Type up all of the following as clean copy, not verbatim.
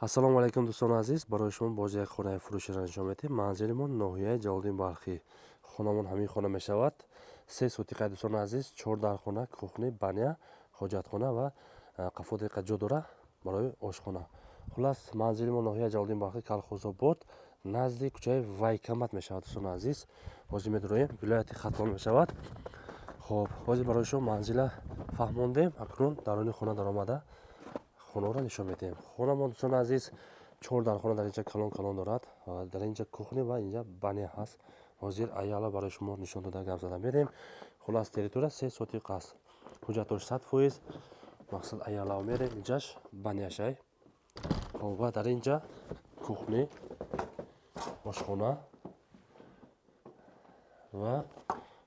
Ассалому алайкум, дӯстони азиз. Барои шумо боз як хонаи фурӯширо нишон медиҳем. Манзилимон ноҳияи Ҷалолиддин Балхӣ. Хонамон ҳамин хона мешавад. Се сотиқа, дӯстони азиз, чор дархона, кухни, баня, ҳоҷатхона ва қафо диқа ҷо дора барои ошхона. Хуллас, манзилимон ноҳияи Ҷалолиддин Балхӣ, Калхозобод, назди кӯчаи Вайкамат мешавад, дӯстони азиз. Ҳозир медуроем, вилояти Хатлон мешавад. Хоб, ҳозир барои шумо манзила фаҳмондем. Акнун даруни хона даромада хонаро нишон медиҳем. Хонамон, дӯстони азиз, чор дархона дар инҷа калон калон дорад. Дар инҷа кухни ва инҷа баня ҳаст. Ҳозир аяла барои шумо нишон дода гап зада мерем. Хуллас, территория се сотиқ аст, ҳуҷҷатош 100%. Мақсад, аялао мерем, инҷаш баняшай. Хоб, ва дар инҷа кухни, ошхона ва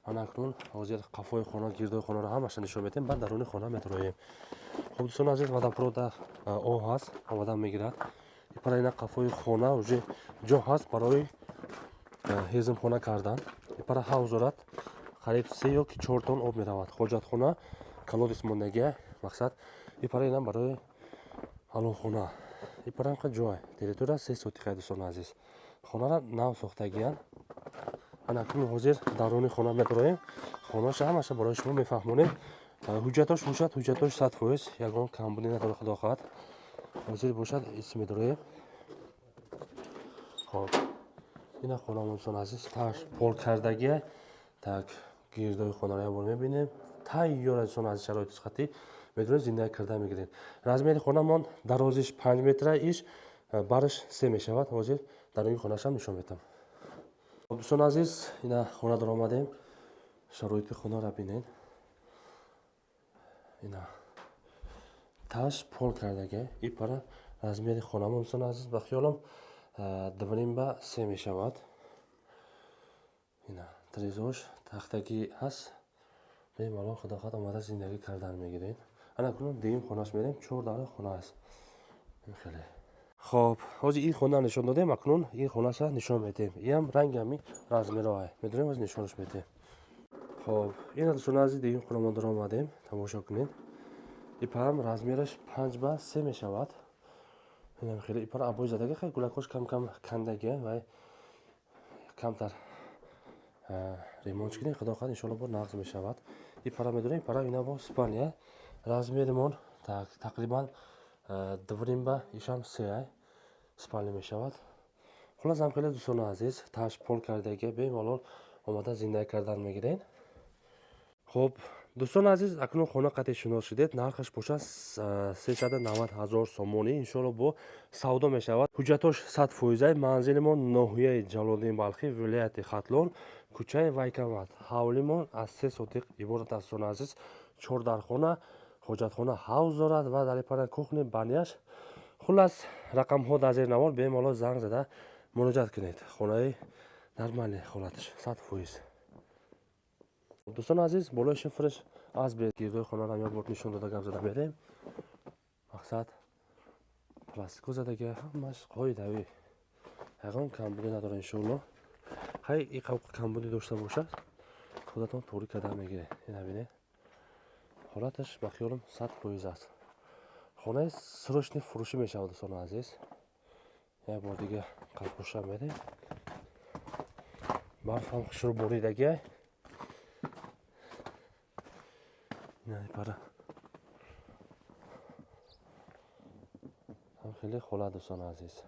ана акнун ҳозир қафои хона, гирдои хонаро ҳамаша нишон медиҳем, баъд даруни хона медароем. Хоб, дӯстони азиз, водопровода об ҳаст, омадан мегирад. Ипара ина қафои хона уже ҷо ҳаст барои ҳезумхона кардан. Ипара ҳавз дорад, қариб се ё ки чор тон об меравад. Ҳоҷатхона, колодец мондагия. Мақсад, ипара инам барои ҳалолхона. Ипара ҳамқа ҷой, территория се сотиқа. Дӯстони азиз, хонара нав сохтагиянд. Ана акнун ҳозир даруни хона медароем, хонаша ҳамаша барои шумо мефаҳмонем. Ҳуҷҷатош бошад, ҳуҷҷатош 100%, ягон камбудӣ надорад, худо хоҳад. Ҳозир бошад, ис медароем. Хоб, ина хонамон, дӯстони азиз, таш пол кардагия. Так, гирдои хонаро як бор мебинем. Тайёр аст, дӯстони азиз, шароити сихатӣ, метавонед зиндагӣ карда мегиред. Размери хонамон дарозиш 5 метра, иш бараш се мешавад. Ҳозир даруни хонашам нишон медиҳам. Дӯстони азиз, ина хона даромадем, шароити хонаро бинед. Ина таш пол кардага. И пара размери хонамон, дӯстони азиз, ба хиёлам дувним ба се мешавад. Ина тирезош тахтагӣ ҳаст, бемалол, худо хоҳад, омада зиндагӣ кардан мегиред. Ана кунун дуюм хонаш мерем, чор дара хона аст хеле. Хоб, ҳозир ин хона нишон додем, акнун ин хонаша нишон медиҳем. Иам ранги ҳами размероа, медонем, ҳозир нишонаш медиҳем. Хоб, ина, дӯстони азиз, дуюм хонамон даромадем, тамошо кунед. Ипаам размераш 5 ба 3 мешавад. Инам хеле ипара обои задаги, хеле гулакош кам кам кандагия вай камтар ремонт кунем, худо хоҳад, иншоалло, бо нағз мешавад. Ипара медонем, ипара ина бо спальня. Размеримон тақрибан дувним ба ишам се спальня мешавад. Хуллас, ҳам хеле, дӯстони азиз, таш пол кардагия, бемалол омада зиндагӣ кардан мегиред. Хуб, дӯстони азиз, акнун хона қати шинос шудед. Нархаш бошад 390 000 сомонӣ, иншоалло, бо савдо мешавад. Ҳуҷҷатош 100%. Манзилимон ноҳияи Ҷалолиддин Балхӣ, вилояти Хатлон, кӯчаи Вайкамат. Ҳавлимон аз се сотиқ иборат аст, дӯстони азиз, чор дархона, ҳоҷатхона, ҳавз дорад ва дар ипара кухни, баняш. Хуллас, рақамҳо дар зери навор, бемалол занг зада муроҷиат кунед. Хонаи нормальный, ҳолаташ 100%. Дӯстони азиз, болои шифраш аз гирдои хонаро як бор нишон дода гап зада мерем. Мақсад, пластико задага, ҳамаш қоидавӣ, ягон камбудӣ надора, иншоалло. Хай, и камбудӣ дошта бошад, худатон туғрӣ карда мегиред. Ина бинед, ҳолаташ ба хиёлам 100% аст. Хонаи срочный фурӯшӣ мешавад, дӯстони азиз. Як бор дига қаппӯша мерем. Барфам хушрӯ боридагиай. Пара ҳам хеле ҳолат, дӯстони азиз.